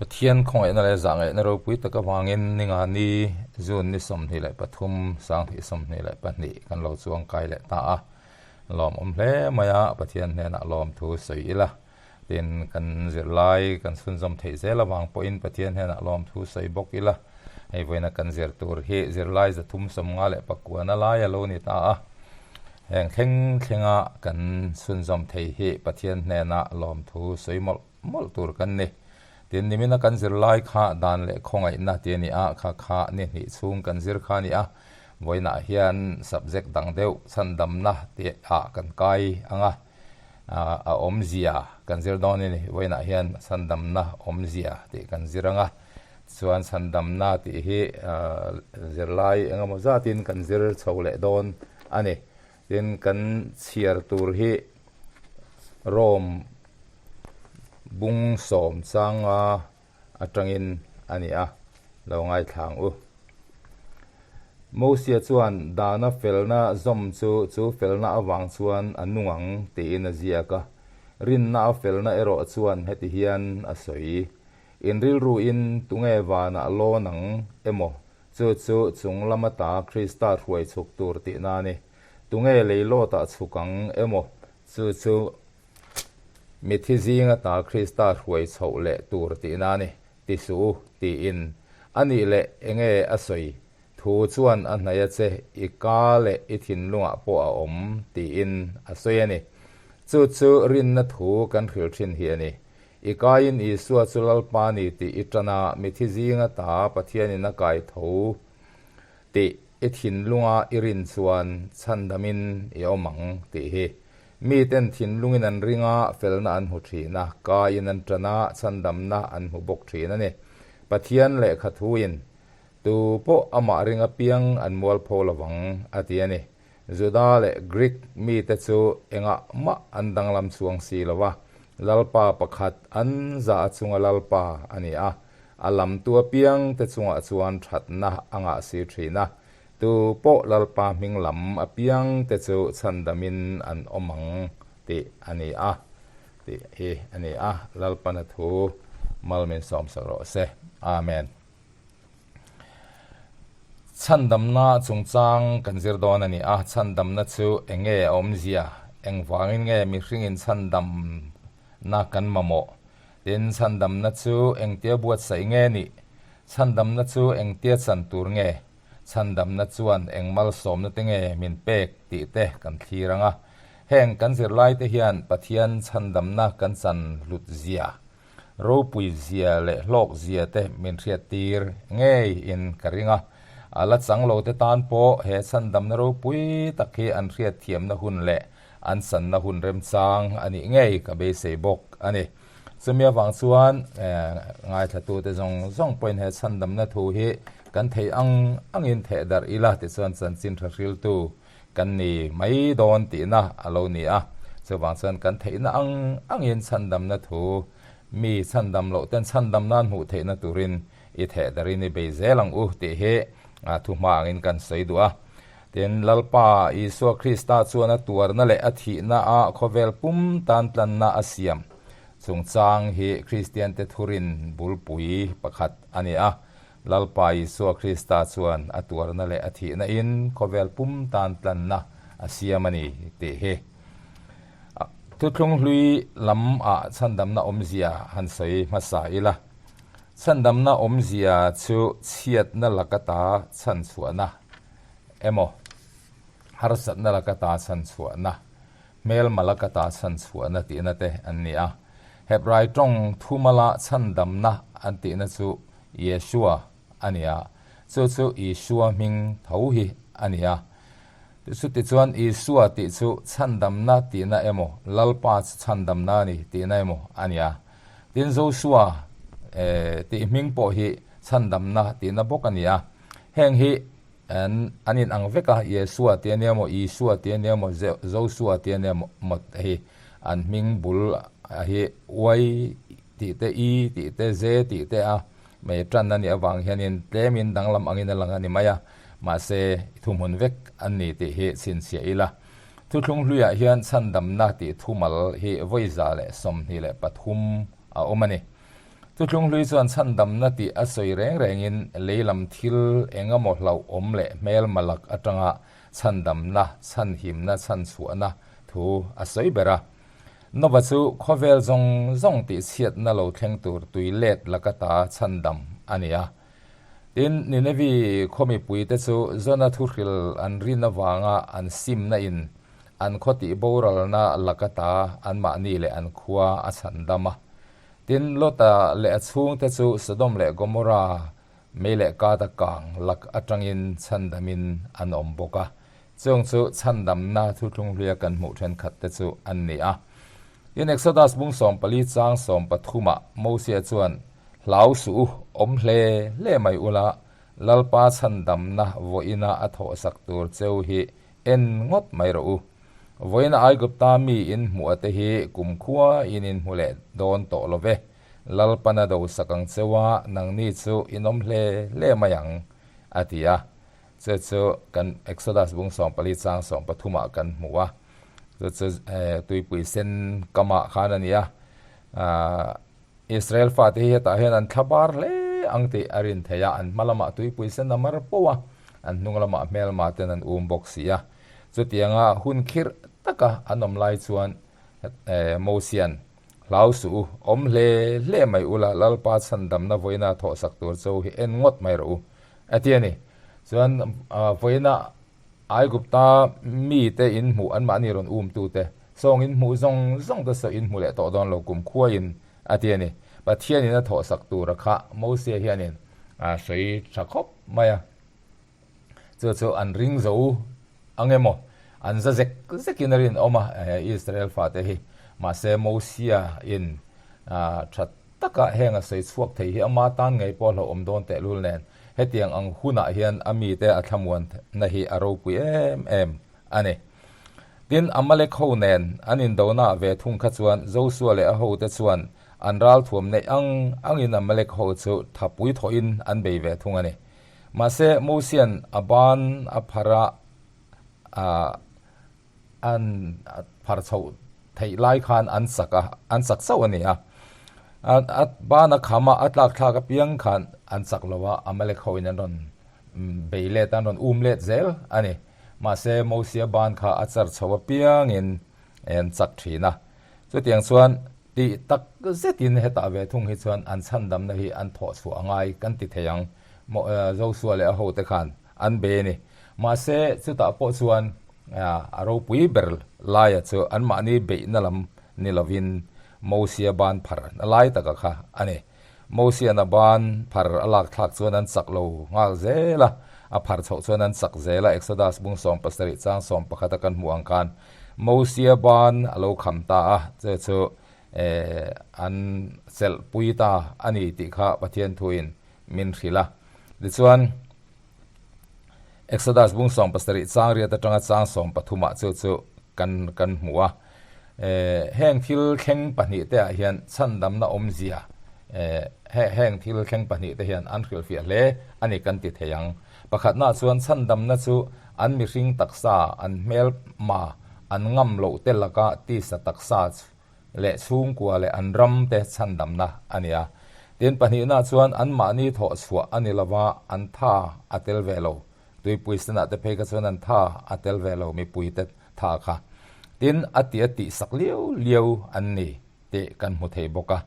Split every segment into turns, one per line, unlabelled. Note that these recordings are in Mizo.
Pathian khawngaihna leh zahngaihna ropui tak avangin ninga ni June ni 23 2022 kan lo chuang kai leh ta a, lawmawm hle mai a, Pathian hnenah lawmthu sawi ila. Tin, kan zirlai kan chhunzawm theih zel avang pawhin Pathian hnenah lawmthu sawi bawk ila. Hei vawiina kan zir tur hi zirlai 359 na lai a lo ni ta a, heng thleng thlenga kan chhunzawm thei hi Pathian hnenah lawmthu sawi mawlh mawlh tur kan ni. Tin, nimina kan zirlai kha dan leh khawngaihna ti a ni a, kha kha ni hnih chhung kan zir kha a ni a, vawiinah hian subject dang deuh chhandamna tih ah kan kai ang a, a awmzia kan zir dawn a ni. Vawiinah hian chhandamna awmzia tih kan zir ang a, chuan chhandamna tih hi zirlai eng emaw zatin kan zir chho leh dawn a ni. Tin, kan chhiar tur hi Rome bung sawm changa atangin a ni a, lo ngaithla ang u. Mosia chuan dana felna zawm chu chu felna avang chuan a nung ang tiin a ziak a. Rinna a felna erawh chuan heti hian a sawi, In rilruin tunge vanah lawn ang emaw, chu chu chung lama ta Krista hruai chhuk tur tihna a ni. Tunge leilawtah chhuk ang emaw, chu chu Mithi zinga ta Krista hruai chhoh leh tur tihna a ni, ti suh u, tiin. A nih leh enge a sawi? Thu chuan a hnaih a che, i ka leh i thinlungah pawh a awm, tiin a sawi a ni. Chu chu rinna thu kan hrilh thin hi a ni. I kaiin Isua chu Lalpa ni tih i tan a, mithi zinga ta Pathianin a kai tho tih i thinlunga i rin chuan chhandamin i awm ang tih hi. Miten thinlungin an ring a, felna an hmu thin a, kaiin an tan a, chhandamna an hmu bawk thin a ni. Pathian lehkha thuin, Tu pawh amah ring apiang an mualpho lovang, a ti a ni. Juda leh Greek mite chu engah mah an danglam chuang si lo va, Lalpa pakhat an zah chunga Lalpa a ni a, a lamtu apiang te chungah chuan thatna a ngah si thin a, Tu pawh Lalpa hming lam apiang te chu chhandamin an awm ang tih a ni a, tih hi a ni a, Lalpana thu mal min sawmsak rawh se. Amen. Chhandamna chungchang kan zir dawn a ni a, chhandamna chu eng nge a awmzia, engvangin nge mihringin chhandamna kan mamawh? Tin, chhandamna chu engtia buatsaih nge nih? Chhandamna chu engtia chan tur nge? Chhandamna chuan eng malsawmna te nge min pek tih te kan thlir ang a. Heng kan zirlaite hian Pathian chhandamna kan chan hlut zia, ropui zia leh hlawk zia te min hriattir ngei in ka ring a. A la chang lo te tan pawh he chhandamna ropui tak hi an hriatthiamna hun leh an channa hun remchang a nih ngei ka beisei bawk a ni. Chumi avang chuan ngaithlatute zawng zawng pawhin he chhandamna thu hi kan theih ang angin theh darh ila tichuan chanchin tha hriltu kan ni mai dawn tihna a lo ni a. Chuvang chuan kan theihna ang angin chhandamna thu mi chhandam loh ten chhandam nan hmuh theihna turin i theh darhin i bei zel ang u tih hi thu hma angin kan sawi duh a. Tin, Lalpa Isua Krista chuan a tuarna leh a thihna a khawvel pum tan tlanna a siam chungchang hi Kristiante thurin bulpui pakhat a ni a. Lalpa Isua Krista chuan a tuarna leh a thihna in khawvel pum tan tlanna a siam a ni tih hi Thuthlung hlui lam ah chhandamna awmzia han sawi hmasa ila. Chhandamna awmzia chu chhiatna laka ta chhanchhuahna emaw, harsatna laka ta chhanchhuahna, hmelma laka ta chhanchhuahna tihna te an ni a. Hebrai tawng thumala chhandamna an tihna chu Yeshua a ni a, chu chu Isua hming tho hi a ni a. Chutichuan Isua tih chu chhandamna tihna emaw, Lalpa chu chhandamna a ni tihna emaw a ni a. Tin, Joshua tih hming pawh hi chhandamna tihna bawk a ni a. Heng hi an an in ang vek a, Yeshua tih a nia maw, Isua tih a nia maw, Joshua tih a nia maw te hi an hming bul hi Y tih te, I tih te, Z tih te a mei tan a nih avang hianin tlemin danglam angin a lang a ni mai a, mahse thuhmun vek an ni tih hi chhinchhiah ila. Thuthlung hluiah hian chhandamna tih thumal hi vawi 123 a awm a ni. Thuthlung hlui chuan chhandamna tih a sawi reng rengin lei lam thil eng emaw hlauhawm leh hmelma lak atanga chhandamna, chhanhimna, chhanchhuahna thu a sawi ber a. Nova chu khawvel zawng zawng tihchhiatna lo thleng tur tui let laka ta chhandam a ni a. Tin, Ninevi khaw mipuite chu Jona thuhril an rin avanga an simna in an khaw tih boralna laka ta anmahni leh an khua a chhandam a. Tin, Lota leh a chhungte chu Sodom leh Gomorra mei leh kata kang lak atangin chhandamin an awm bawk a. Chung chu chhandamna thuthlung hluia kan hmuh thenkhat te chu an ni a. Tin, Exodus bung 14 chang 13 ah Mosia chuan, Hlau suh u, awm hle hle mai ula, Lalpa chhandamna vawiina a thawhsak tur cheu hi en ngawt mai rawh u. Vawiina Aigupta mi in hmuh ate hi kumkhua in in hmu leh dawn tawh lo ve. Lalpan a dosak ang cheu a, nangni chu in awm hle hle mai ang, a ti a. Chu chu kan Exodus bung 14 chang 13 ah kan hmu a. Chu chu tuipui sen kamah khan a ni a. Israel fate hi hetah hian an thla bar hle ang tih a rin theih a, an hma lamah tuipui sen a mar poh a, an hnung lamah hmelma ten an um bawk si a. Chutianga hun khirh taka an awm lai chuan Mosian, Hlau suh u, awm hle hle mai ula, Lalpa chhandamna vawiina thawhsak tur cho hi en ngawt mai rawh u, a ti a ni. Chuan vawiina Aigupta mite in hmuh anmahni rawn umtute sawng in hmuh zawng zawng te saw in hmu leh tawh dawn lo kum khuaiin a ti a ni. Pathianin a thawhsak tura kha Mosia hianin a sawi tha khawp mai a. Chu chu an ring zo ang emaw an za zek zekin a rinawm a Israel fate hi. Mahse Mosia in tha taka heng a sawi chhuak thei hi ama tan ngei pawh hlauhawm dawn tehlul nen Hetiang ang hunah hian a mite a thlamuanna hi a ropui em em a ni. Tin, Amalek ho nen an indonaah ve thung kha chuan Josua leh a hote chuan an ralthuam neih ang angin Amalek ho chu thapui thawhin an bei ve thung a ni. Mahse, Mosia'n a ban a phar a, An phar chhoh theih lai khan an sak a, an sak chauh a ni a. A ban a kham a, a tlak thlak apiang khan an chak lo a, Amalek hoin an rawn bei let a, an rawn um let zel a ni. Mahse, Mosia ban kha a char chho apiangin an chak thin a. Chutiang chuan tih tak zetin hetah ve thung hi chuan an chhandamna hi an thawh chhuah a ngai kan ti thei ang. Josua leh a hote khan an be a ni. Mahse, chutah pawh chuan a ropui ber laia chu anmahni beihna lam ni lovin Mosia ban phar na lai taka kha a ni. Mosiana ban phar a lak thlak chuan an chak lo nghal zel a, a phar chhoh chuan an chak zel a, Exodus bung 17 chang 11 a kan hmuh ang khan Mosia ban a lo kham ta a, chu chu an chelhpui ta a ni tih kha Pathian thuin min hrilh a. Tichuan. Exodus bung 17 chang riat atanga chang 13 ah chu chu kan kan hmu a. Heng thil thleng pahnih te ah hian chhandamna awmzia heng thil thleng pahnih te hian an hrilhfiah hle a ni kan ti thei ang. Pakhatna chuan chhandamna chu an mihring taksa, an hmelma, an ngam loh te laka tisa taksa leh chhungkua leh an ram te chhandamna a ni a. Tin, pahnihna chuan anmahni thawh chhuah a ni lova, an tha a tel ve lo. Tuipui senah te phei kha chuan an tha a tel ve lo, mipui te tha kha. Tin, a ti a tih sak liau liau an ni tih kan hmu thei bawk a.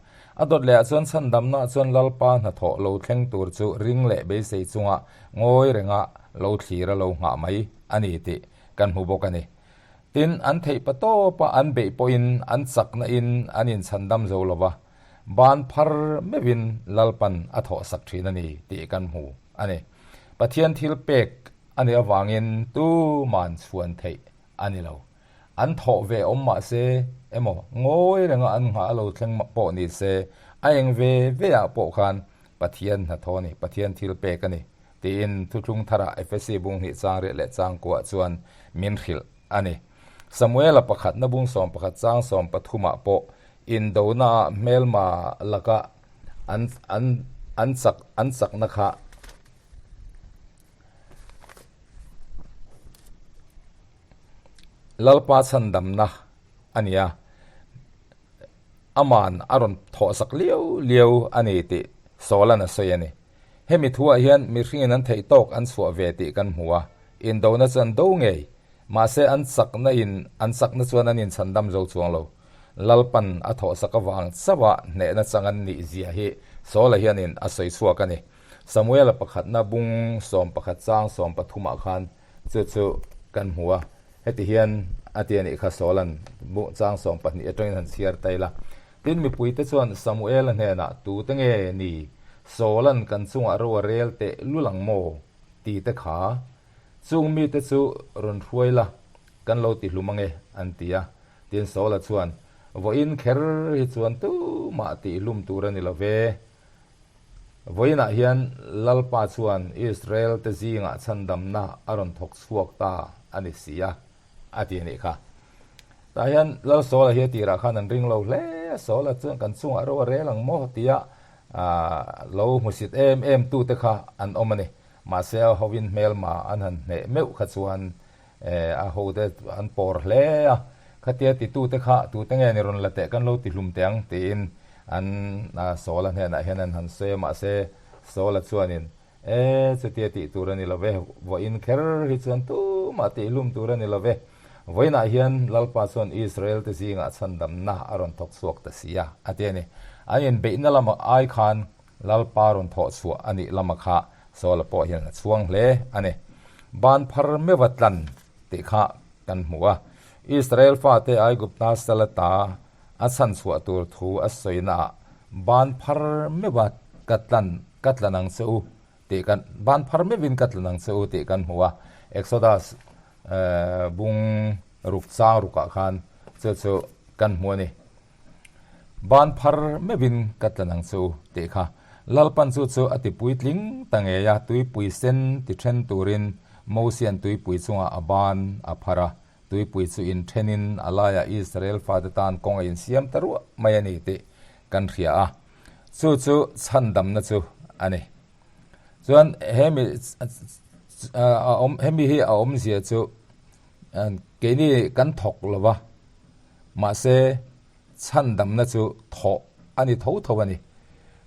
A dawt lehah chuan chhandamna chuan Lalpa hnathawh lo thleng tur chu ring leh beisei chunga ngawi renga lo thlir a lo nghah mai a ni tih kan hmu bawk a ni. Tin, an theih pa tawpa an beih pawhin an chakna in an inchhandam zo lo va, ban phar meuhin Lalpan a thawhsak thin a ni tih kan hmu a ni. Pathian thil pek a nih avangin tuman chhuan theih a ni lo. An thawh ve awm mah se emaw ngawi renga an nghah a lo thleng pawh ni se, a eng ve ve ah pawh khan Pathian hnathawh a ni, Pathian thil pek a ni. Tiin Thuthlung Tharah Efesi bung hnih chang riat leh chang kuah chuan min hrilh a ni. Samuela pakhatna bung 11 chang 13 ah pawh indonaah hmelma laka an an an chak an chakna kha Lalpa chhandamna a ni a. Aman a rawn thawhsak liau liau a ni tih Saul-a'n a sawi a ni. Hemi thuah hian mihringin an theih tawk an chhuah ve tih kan hmu a, indona chu an do ngei. Mahse an chakna in an chakna chuan an inchhandam zo chuang lo. Lalpan a thawhsak avang chauha hnehna chang an nih zia hi Saul-a hianin a sawi chhuak a ni. Samuel-a pakhatna bung 11 chang 13 ah khan chu chu kan hmu a, heti hian a ti a nih kha Saul-a'n bung chang 12 atangin han chhiar ta ila. Tin, mipuite chuan Samuel-a hnenah, Tute nge ni Saul-a'n kan chungah ro a rel teh lul ang maw? tite kha chung mite chu rawn hruai la, kan lo ti hlum ange, an ti a. Tin, Saul-a chuan, Vawiin kher hi chuan tumah tihhlum tur a ni lo ve. Vawiinah hian Lalpa chuan Israel-te zingah chhandamna a rawn thawk chhuak ta a ni si a, a ti a nih kha. Tah hian Lal Saul-a hi a tirah khan an ring lo hle a, Saul-a chuan kan chungah ro a rel ang maw tia lo hmusit em em tute kha an awm a ni. Mahse a hovin hmelma an han hneh meuh kha chuan a hote an pawr hle a, khatia titute kha tute nge ni rawn la teh kan lo ti hlum teh ang tiin an Saul-a hnenah hian an han sawi a, mahse Saul-a chuanin E, chutia tih tur a ni lo ve, vawiin kher hi chuan tumah tihhlum tur a ni lo ve. Vawiinah hian Lalpa chuan Israel-te zingah chhandamna a rawn thawk chhuak ta si a, a ti a ni. An inbeihna lama ai khan Lalpa rawn thawh chhuah a nih lama kha Saula pawh hian a chhuang hle a ni. Ban phar meuha tlan tih kha kan hmu a. Israel fate Aigupta sal ata A chhan chhuah tur thu a sawinaah ban phar meuha ka tlan ka tlan ang che u tih kan ban phar meuhin ka tlan ang che u tih kan hmu a, Exodus bung ruk chang rukah khan chu chu kan hmu a ni. Ban phar meuhin ka tlan ang che u tih kha Lalpan chu chu a ti puitling ta ngei a, tuipui sen ti then turin Mosian tuipui chungah a ban a phar a, Tuipui chu inthenin a laiah Israel fate tan kawng a insiam ta ruah mai a ni tih kan hria a, chu chu chhandamna chu a ni. Chuan hemi a awm hemi hi a awmzia chu keini kan thawk lo va, mahse chhandamna chu thawh a ni tho tho a ni.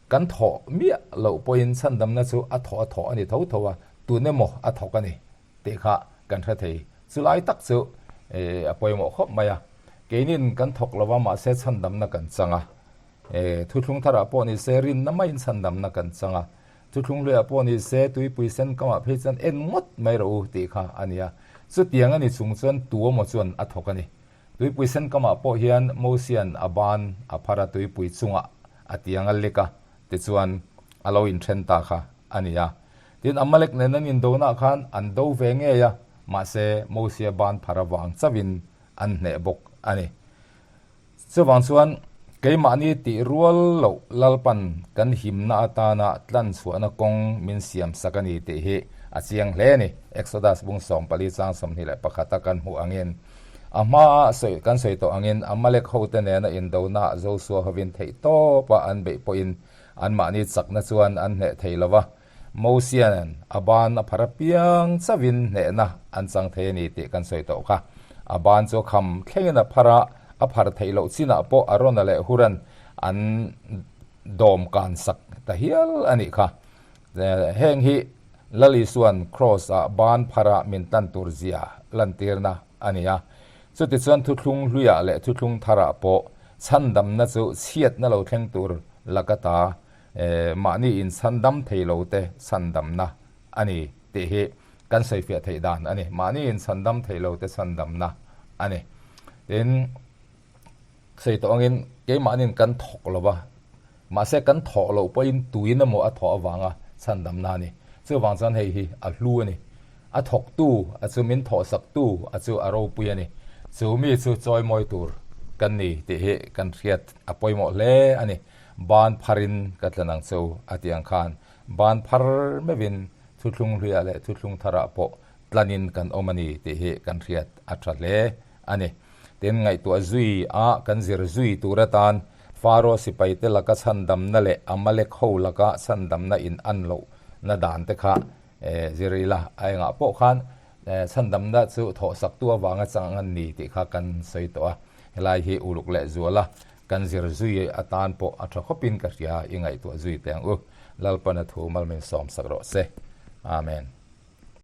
Kan thawh miah loh pawhin chhandamna chu a thawh a thawh a ni tho tho a, tun emaw a thawk a ni. Tih kha kan hre thei. Chu lai tak chu a pawimawh khawp mai a. Keinin kan thawk lo va, mahse chhandamna kan chang a. Thuthlung tharah pawh ni se rinna maiin chhandamna kan chang a. Thuthlung hluiah pawh ni se tuipui sen kamah phei chuan en ngawt mai rawh u tih kha a ni a. Chutiang a ni chung chuan tu emaw chuan a thawk a ni. Tuipui sen kamah pawh hian Mosian a ban a phar a tuipui chungah a tiang a lek a, tichuan a lo inthen ta kha a ni a. Tin, Amalek nen an indonah khan an do ve ngei a, mahse Mosia ban phar avang chauhin an hneh bawk a ni. Chuvang chuan keimahni tih rual loh Lalpan kan himna atana tlan chhuahna kawng min siam sak a ni tih hi a chiang hle a ni. Exodus bung 14 chang 21 a kan hmuh angin, a hmaa sawi kan sawi tawh angin Amalek hote nena indona Josua hovin theihtawpa an beih pawhin anmahni chakna chuan an hneh thei lo va. Mosia'n a ban a phar apiang chauhin hnehna an chang thei a ni tih kan sawi tawh kha. A ban chu a kham thlengin a phar a, a phar theih loh chinah pawh Arona leh Huran an dawm kan sak ta hial a nih kha. Heng hi Lal Isua'n Kraws-ah ban phara min tan tur zia lantirna a ni a. Chutichuan thuthlung hluiah leh thuthlung tharah pawh chhandamna chu chhiatna lo thleng tur laka ta Mahni inchhandam thei lo te chhandamna a ni tih hi kan sawifiah theih dan a ni. Mahni inchhandam thei lo te chhandamna a ni. Tin, sawi tawh angin keimahniin kan thawk lo va, mahse kan thawh loh pawhin tuin emaw a thawh avanga chhandamna a ni. Chuvang chuan hei hi a hlu a ni. A thawktu a chu min thawhsaktu a chu a ropui a ni. Chu mi chu chawimawi tur kan ni tih hi kan hriat a pawimawh hle a ni. Ban pharin ka tlan ang che u, a ti ang khan ban phar meuhin thuthlung hluiah leh thuthlung tharah pawh tlanin kan awm a ni tih hi kan hriat a tha hle a ni. Tin, ngaihtuah zui a kan zir zui tur atan Faro sipaite laka chhandamna leh Amalek ho laka chhandamna in an lohna dan te kha zir ila a engah pawh khan chhandamna chu thawhsaktu avanga chang an ni tih kha kan sawi tawh a, helai hi uluk leh zuala. Kan zir zui atan pawh a tha khawpin ka hria, i ngaihtuah zui teh ang u. Lalpana thu mal min sawmsak rawh se. Amen.